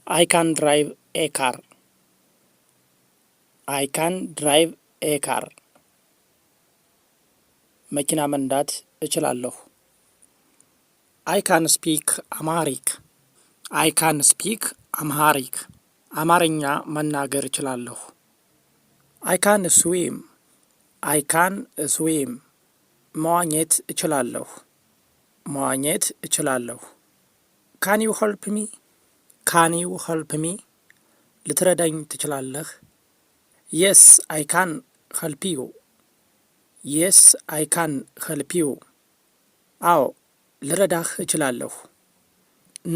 I can drive a car. I can drive a car. መኪና መንዳት እችላለሁ። I can speak Amharic. I can speak Amharic. አማርኛ መናገር እችላለሁ። I can swim. I can swim. መዋኘት እችላለሁ። መዋኘት እችላለሁ። Can you help me? Can you help me? ልትረዳኝ ትችላለህ? Yes, I can help you. Yes, I can help you. አዎ፣ ልረዳህ እችላለሁ።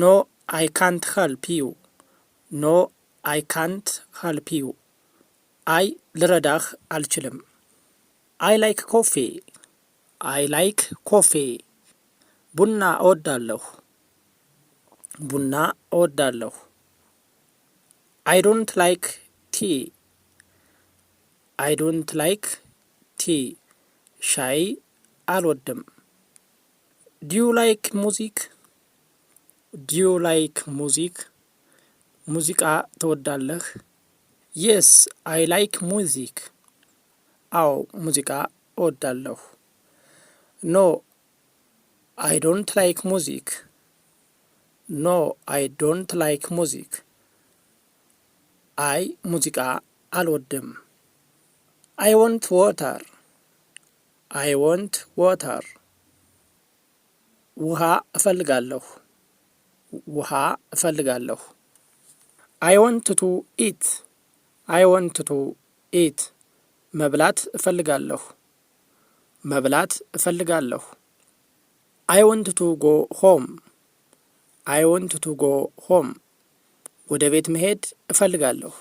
ኖ፣ አይ ካንት ሄልፕ ዩ። ኖ፣ አይ ካንት ሄልፕ ዩ። አይ፣ ልረዳህ አልችልም። I like coffee. I like coffee. ቡና እወዳለሁ። ቡና እወዳለሁ። I don't like tea. I don't like tea. ሻይ አልወድም። Do you like music? Do you like music? ሙዚቃ ትወዳለህ? Yes, I like music. አዎ፣ ሙዚቃ እወዳለሁ። No, I don't like music. No, I don't like music. አይ፣ ሙዚቃ አልወድም። I want water. I want water. ውሃ እፈልጋለሁ። ውሃ እፈልጋለሁ። I want to eat. I want to eat. መብላት እፈልጋለሁ። መብላት እፈልጋለሁ። I want to go home. I want to go home. ወደ ቤት መሄድ እፈልጋለሁ።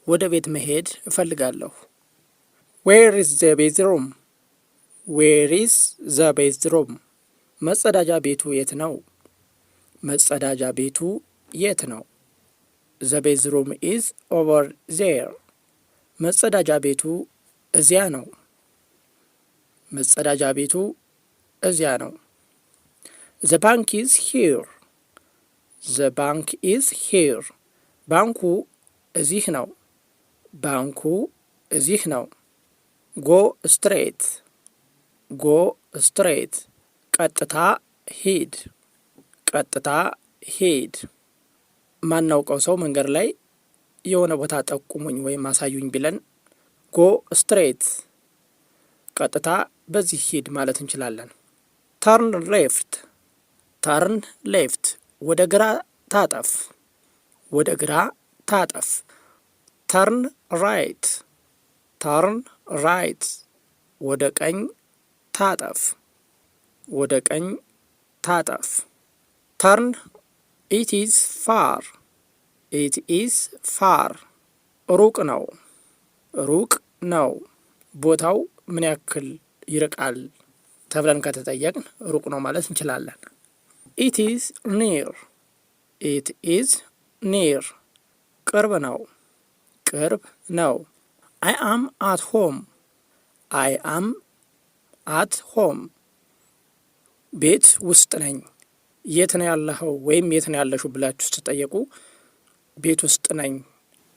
ወደ ቤት መሄድ እፈልጋለሁ። Where is the bathroom? Where is the bathroom? መጸዳጃ ቤቱ የት ነው? መጸዳጃ ቤቱ የት ነው? The bathroom is over there. መጸዳጃ ቤቱ እዚያ ነው። መጸዳጃ ቤቱ እዚያ ነው። The bank is here. The bank is here. ባንኩ እዚህ ነው። ባንኩ እዚህ ነው። Go straight. Go straight. ቀጥታ ሂድ። ቀጥታ ሂድ። ማናውቀው ሰው መንገድ ላይ የሆነ ቦታ ጠቁሙኝ ወይም አሳዩኝ ቢለን go straight፣ ቀጥታ በዚህ ሂድ ማለት እንችላለን። Turn left. Turn left. ወደ ግራ ታጠፍ። ወደ ግራ ታጠፍ። Turn right. Turn right. ወደ ቀኝ ታጠፍ። ወደ ቀኝ ታጠፍ። Turn. It is far. It is far. ሩቅ ነው። ሩቅ ነው። ቦታው ምን ያክል ይርቃል ተብለን ከተጠየቅን ሩቅ ነው ማለት እንችላለን። It is near. It is near. ቅርብ ነው። ቅርብ ነው። I am at home. I am at home. ቤት ውስጥ ነኝ። የት ነው ያለኸው ወይም የት ነው ያለሽው ብላችሁ ስትጠየቁ ቤት ውስጥ ነኝ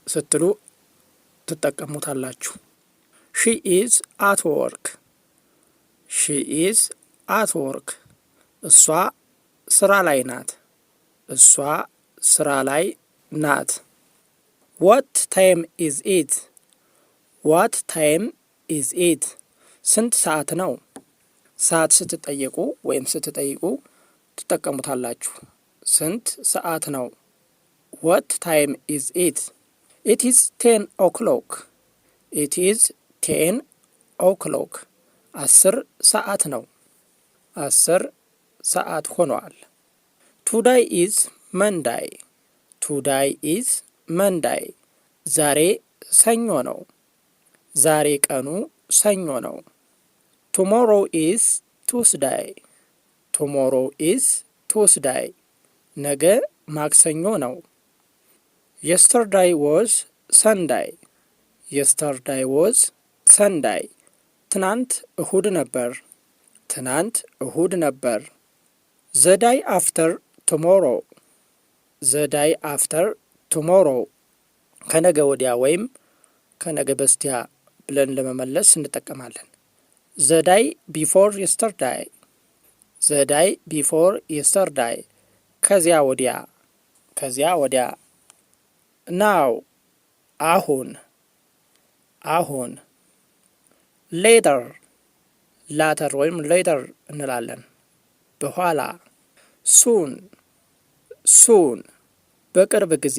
ስትሉ ትጠቀሙታላችሁ። She is at work. She is at work. እሷ ስራ ላይ ናት። እሷ ስራ ላይ ናት። What time is it? What time is it? ስንት ሰዓት ነው? ሰዓት ስትጠየቁ ወይም ስትጠይቁ ትጠቀሙታላችሁ። ስንት ሰዓት ነው? What time is it? It is 10 o'clock. It is 10 o'clock. 10 ሰዓት ነው። 10 ሰዓት ሆኗል። Today is Monday. Today is Monday. ዛሬ ሰኞ ነው። ዛሬ ቀኑ ሰኞ ነው። Tomorrow is Tuesday. Tomorrow is Tuesday. ነገ ማክሰኞ ነው። Yesterday was Sunday. Yesterday was Sunday. ትናንት እሁድ ነበር። ትናንት እሁድ ነበር። The day after tomorrow. The day after tomorrow፣ ከነገ ወዲያ ወይም ከነገ በስቲያ ብለን ለመመለስ እንጠቀማለን። The day before yesterday፣ the day before yesterday፣ ከዚያ ወዲያ፣ ከዚያ ወዲያ። Now፣ አሁን፣ አሁን። Later፣ Later ወይም later እንላለን፣ በኋላ። Soon፣ soon፣ በቅርብ ጊዜ፣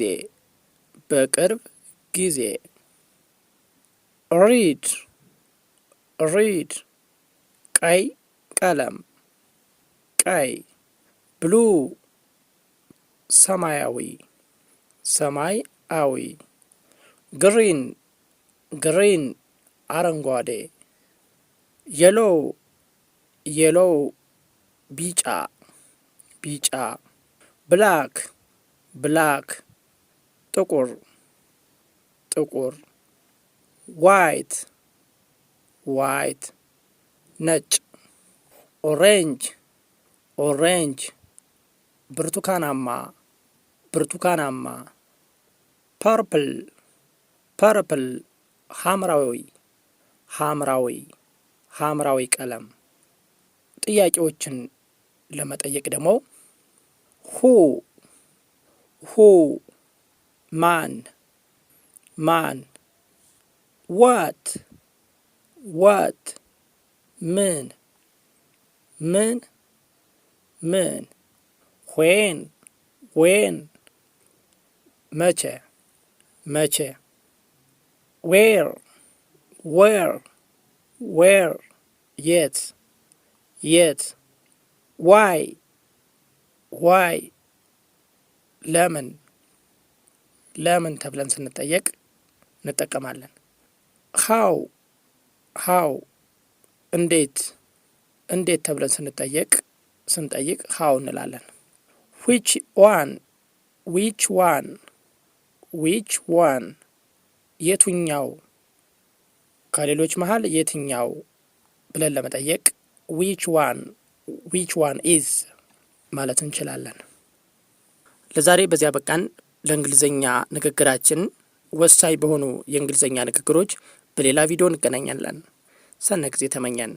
በቅርብ ጊዜ። Red፣ red፣ ቀይ ቀለም፣ ቀይ። Blue፣ ሰማያዊ፣ ሰማያዊ። Green፣ green፣ አረንጓዴ። Yellow፣ yellow፣ ቢጫ፣ ቢጫ። Black፣ black፣ ጥቁር፣ ጥቁር። White፣ white፣ ነጭ። Orange፣ orange፣ ብርቱካናማ፣ ብርቱካናማ። Purple፣ purple፣ ሐምራዊ፣ ሐምራዊ፣ ሐምራዊ ቀለም። ጥያቄዎችን ለመጠየቅ ደግሞ who፣ who፣ ማን፣ ማን። What፣ what፣ ምን፣ ምን፣ ምን። When፣ when፣ መቼ፣ መቼ። Where፣ where፣ where፣ የት፣ የት። Why፣ why፣ ለምን፣ ለምን ተብለን ስንጠየቅ እንጠቀማለን። How፣ how፣ እንዴት፣ እንዴት ተብለን ስንጠይቅ how እንላለን። Which one፣ which one፣ which one፣ የቱኛው፣ ከሌሎች መሀል የትኛው ብለን ለመጠየቅ which one፣ which one is ማለት እንችላለን። ለዛሬ በዚያ በቃን። ለእንግሊዝኛ ንግግራችን ወሳኝ በሆኑ የእንግሊዝኛ ንግግሮች በሌላ ቪዲዮ እንገናኛለን። ሰናይ ጊዜ ተመኘን።